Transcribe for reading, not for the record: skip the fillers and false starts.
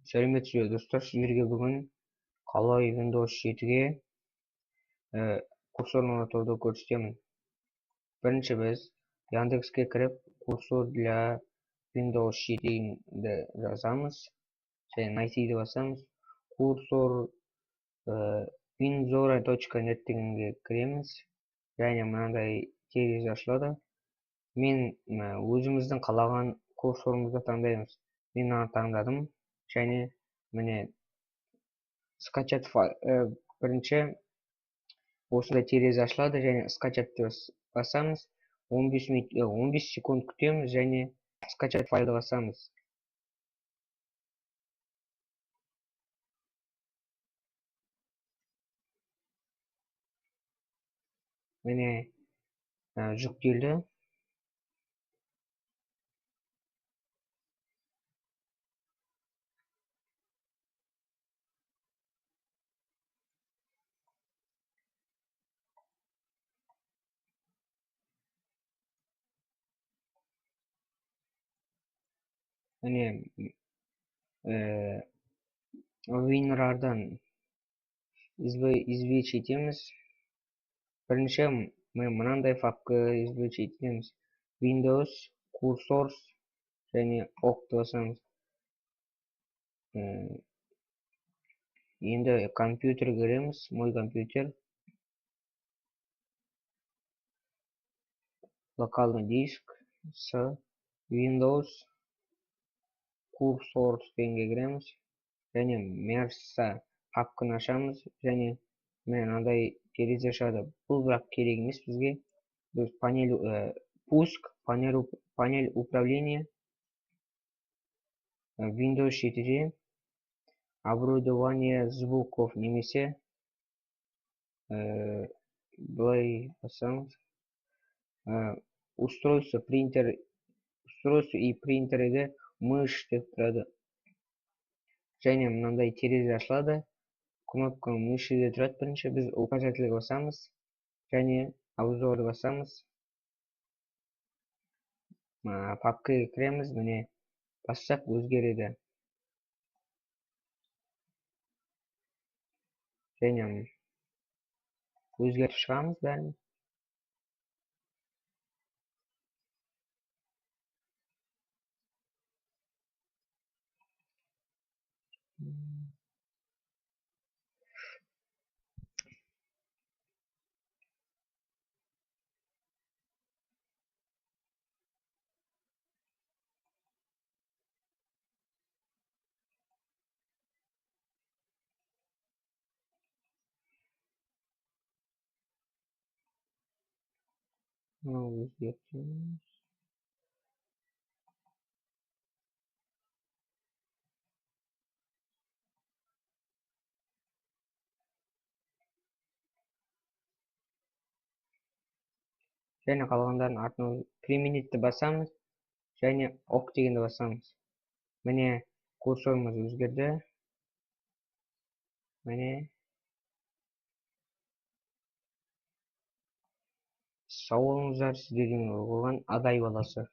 Сәлеметсіз бе, достар! Сіздерге бүгін қалай Windows 7-ге курсор орнатуды көрсетемін. Бірінші біз Яндекске кіріп, курсор для Windows 7-ді жазамыз және найтиді басамыз. Курсор winzora.net дегенге кіреміз және мынандай терезе ашылады. Мен өзіміздің қалаған курсорымызды таңдаймыз. Мен мынаны таңдадым және міне скачать файл. Бірінші осындай терезе ашылады және скачать деп басамыз. 15 минут, 15 секунд күтеміз және скачать файлды басамыз. Міне, жүктелді. Міне, WinRAR-дан извлечь етеміз. Бірінші мен мынандай папка извлечь етеміз. Windows, Cursors және ОК басамыз. Енді компьютер кіреміз, мой компьютер. Локальный диск, С, Windows, Cursors дегенге кіреміз және Mersa папканы ашамыз және міне мынандай терезе ашады. Бұл бірақ керек емес бізге. Біз панель, пуск, панель управления, Windows 7-де оборудование звуков немесе былай басамыз. Устройство, принтер, устройство и принтерді мышь деп тұрады. Және мынандай терезе ашылады. Кнопка мыши де тұрады. Бірінші біз указательге басамыз және обзорды басамыз. Папкаға кіреміз, міне бассақ өзгереді. Және өзгертіп шығамыз бәрін. Мынау өзгертеміз. Және қалғандарын артына применитті басамыз және ок дегенді басамыз. Міне, курсорымыз өзгерді. Міне. Сау болыңыздар, сіздердің болған Адай баласы.